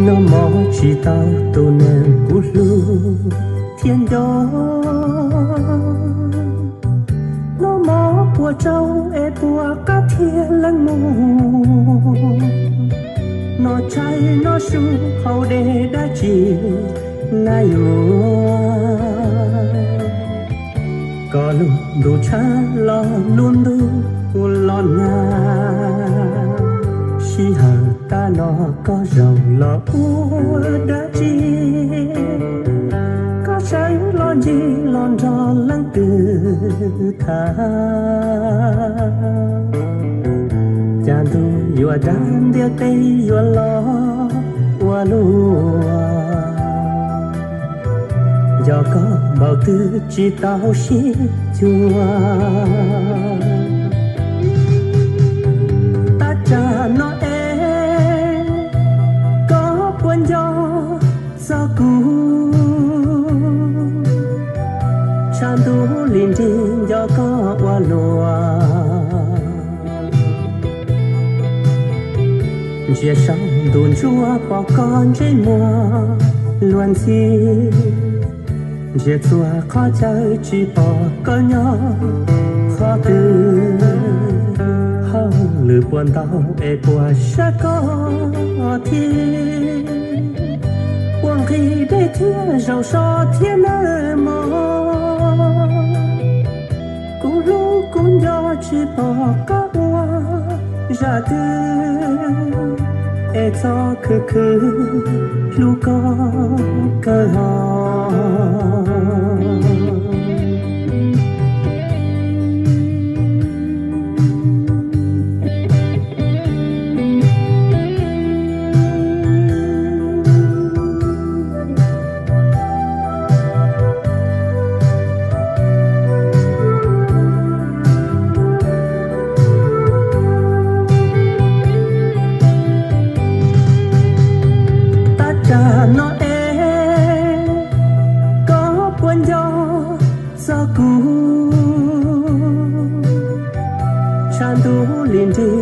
Noj mov tsis tau tus neeg kuv hlub thiab nco. Noj mov puas tsau es puas qab thiab leej muag. Noj tshais noj su haus dej dab tsi na yuav. Koj lub ntuj tshab los lub ntuj los nag. Sij hawm tab no koj zaum los ua dab tsi? Koj sawv los ncig los nrog leej twg tham? Cas ntuj yuav dab ntiaj teb yuav los ua luaj. Nco koj npaum twg tsis tau sib cuag. Tab tsam no es koj puas nco txog kuv? Tshav ntuj li nrig nco koj ua luaj. Ntsia saum ntuj ntsuab pom koj ntsej muag luag ntxhi. Ntsia txhua qhov chaw tsis pom koj nyob qhov twg. Hauj lwm puas ntau es puas saib koj thiab? Puas nqhis dej thiab zaum so thiab nawb mog? Kuv hlub kuv nco tsis pom qab ua zaj twg, es txhob khwv khwv hlub koj kawg hos. Tab tsam no es koj puas nco txog kuv? Tshav ntuj li nrig